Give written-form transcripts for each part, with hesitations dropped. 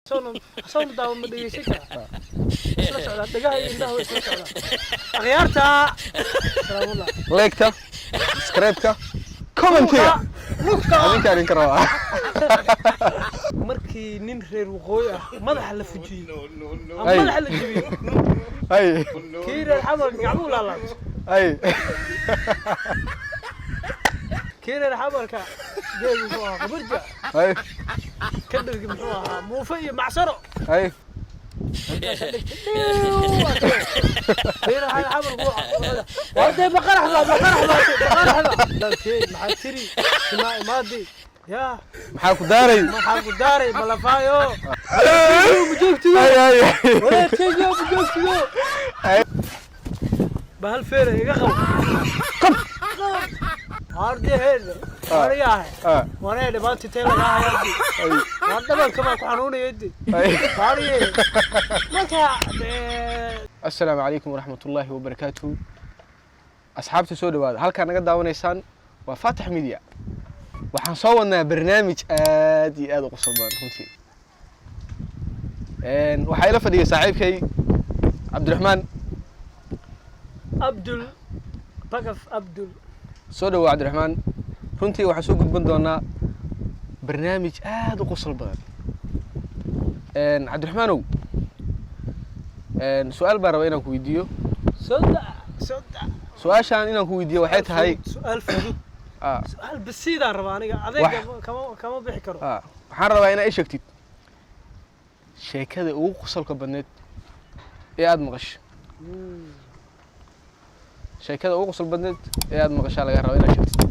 Soona daawo, ma dhegeysan karaa? Isla socdaa, dhegaha iyo indhaha way isla socdaan. Akhyaarta, salaamullah. Like-ta, subscribe-ka, comment-iga. Lugta. Adinkaa idinka rabaa. Markii nin reer waqooyi ah madaxa la fujiyo ama Ay. madaxa la jebiyo, Ay. kii reer xamarka gacmuhu laalaabto. Ay. Kii reer xamarka geelu muxuu ahaa? Qabarja. Ay. Ka dhargi muxuu ahaa? Muufe iyo macsaro. Ay. Kii reer xamarku wardee maqaraxda maqaraxda maqaraxda maxaa tiri timaa imaadi yaa? Maxaa ku daaray? Maxaa ku daaray malafaayo ma joogtido? Ay, ay. Walaadkeyga ma joogtido? Ay. Bahal feera iga qabo hardee aniga ahay. Ah. Wanee dhibaata intee lagaa hayaa? Ay. Waan dhabanka baa ku xanuunaya de. Ay. Baariye marka. Assalaamu calaykum waraxmat ullaahi wabarakaatuhu. Asxaabta, soo dhawaada. Halkaa naga daawanaysaan waa Faatax Media. Waxaan soo wadnaa barnaamij aad iyo aad u qosol badan runtii. Waxaa ila fadhiyay saaxiibkay Cabdiraxmaan. Abdul Bagaf Abdul. Soo dhawaa, Cabdiraxmaan. Runtii waxaan soo gudban doonaa barnaamij aad u qosol badan. Cabdiraxmaanow, su-aal baan rabaa inaan ku weydiiyo. Soo da, soo da. Su-aashaan inaan ku weydiiyo waxay tahay Su-aal fudud. Ah, su-aal basiidaan rabaa aniga, adeega kama bixi karo. Ah, waxaan rabaa inaad ii sheegtid sheekada ugu qosolka badneed ee aada maqasho. Sheekada ugu qosol badneed ee aada maqashaa laga rabaa inaad sheegtid.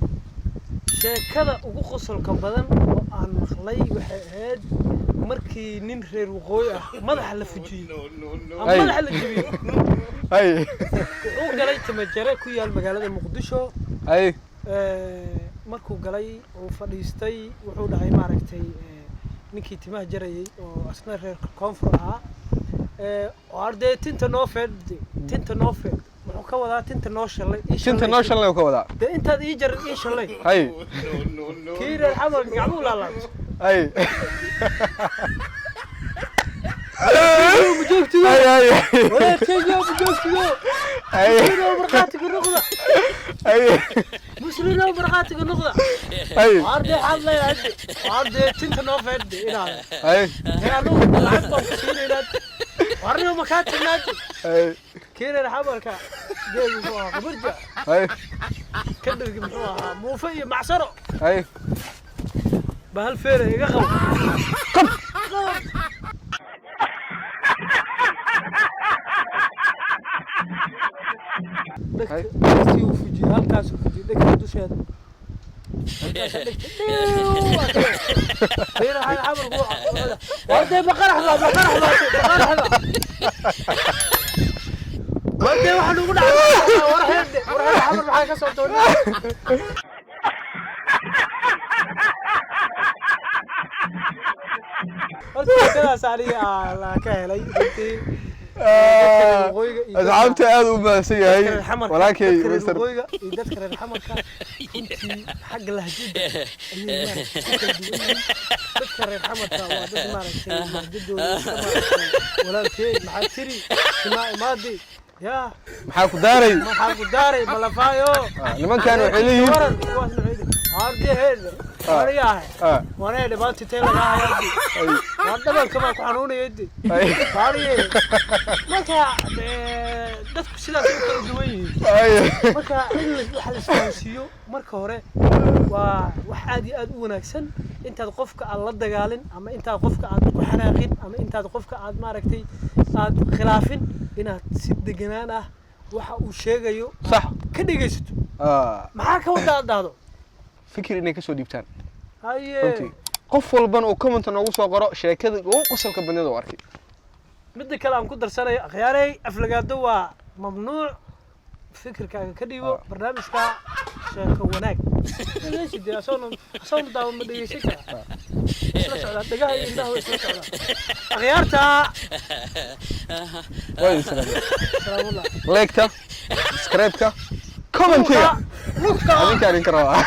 Sheekada ugu qosolka badan oo aan maqlay waxay ahayd markii nin reer waqooyi ah madaxa la fujiyo ama Ay. madaxa la jebiyo. Ay. Wuxuu galay timajare ku yaal magaalada Muqdisho. Ay. Markuu galay uu fadhiistay, wuxuu dhahay, maaragtay, ninkii timaha jarayay oo asna reer koonfur ahaa, oo ardee tinta noo feedh, tinta noo feedh. Muxuu ka wadaa? Tinta noo shalay, ii Tinta shalay. Noo shalnay ka wadaa. Dee intaad ii jarin ii shalay. Ay. Kii reer xamarka gacmuhu laalaabto. Ay. Ma joogtido? Ay, ay. Walaadkeyga ma joogtido? Ay. Muslinow markhaatiga noqda. Ay. Muslinow markhaatiga noqda. Ay. Ardee xaad leedahay, ardee tinta noo feedh inaad Ay. ee anugu lacag baan ku siinaynaa, warniyo makaa tignaati. Ay. Kii reer xamarka geelu muxuu ahaa? Qabarja. Ay. Ka dhargi muxuu ahaa? Muufe iyo macsaro. Ay. Bahal feera iga qabo. Ay. Dhegtii uu fujiyey, halkaasuu fujiyey dhegta dusheeda. Wardee maqaraxda maqaraxda maqaraxda wardee waxaa nugu dhacay warheedhe warheedhe xamar maxaa ka soo doonay? Horta sheekadaas aniga aa la ka helay runtii. Waqooyiga iyo Asxaabta, aad u mahadsan yahay dadka reer xamarka, walaalkay dadka reer Mr. waqooyiga iyo dadka reer xamarka runtii xagga lahjada ayay maaragtay ku kala duwan yihiin. Dadka reer xamarka waa dad maaragtay lahjadooda iska maaragtay, walaalkey maxaa tiri timaa imaadi yaa? Maxaa ku daaray? Maxaa ku daaray malafaayo? Ah, nimankan waxay leeyihiin waran kuwaasna waxay leeyihiin ardee heedhe aniga ahay. Ah. Wanee dhibaata intee lagaa hayaa? Ay. Waan dhabanka baa ku xanuunaya de. Ay. Baariye marka dadku sidaas u kala duwan yihiin. Ay. Marka in wax la isfahansiiyo marka hore waa wax aad iyo aad u wanaagsan, intaad qofka aad la dagaalin ama intaad qofka aad ku xanaaqin ama intaad qofka aad maaragtay aad khilaafin, inaad si deganaan ah waxa uu sheegayo Sax. ka dhegaysato. Ah, maxaa ka wada aad dhahdo? Fikir inay kasoo dhiibtaan. Haye. Runtii qof walbana uu comment noogu soo qoro sheekada ugu qosolka badneed oo arkay. Midda kale aan ku darsanayo, akhyaarey, aflagaado waa mamnuuc. Fikirkaaga ka dhiibo. Ah. Barnaamijka sheeko wanaag dhegeysi dee, asoona daawo, ma dhegeysan karaa? Isla socdaa, dhegaha iyo indhaha way isla socdaan. Akhyaarta, Waa idin salaamay. Salaamullah. Like-ta, subscribe-ka, comment-iga. Lugta. Adinkaa idinka rabaa.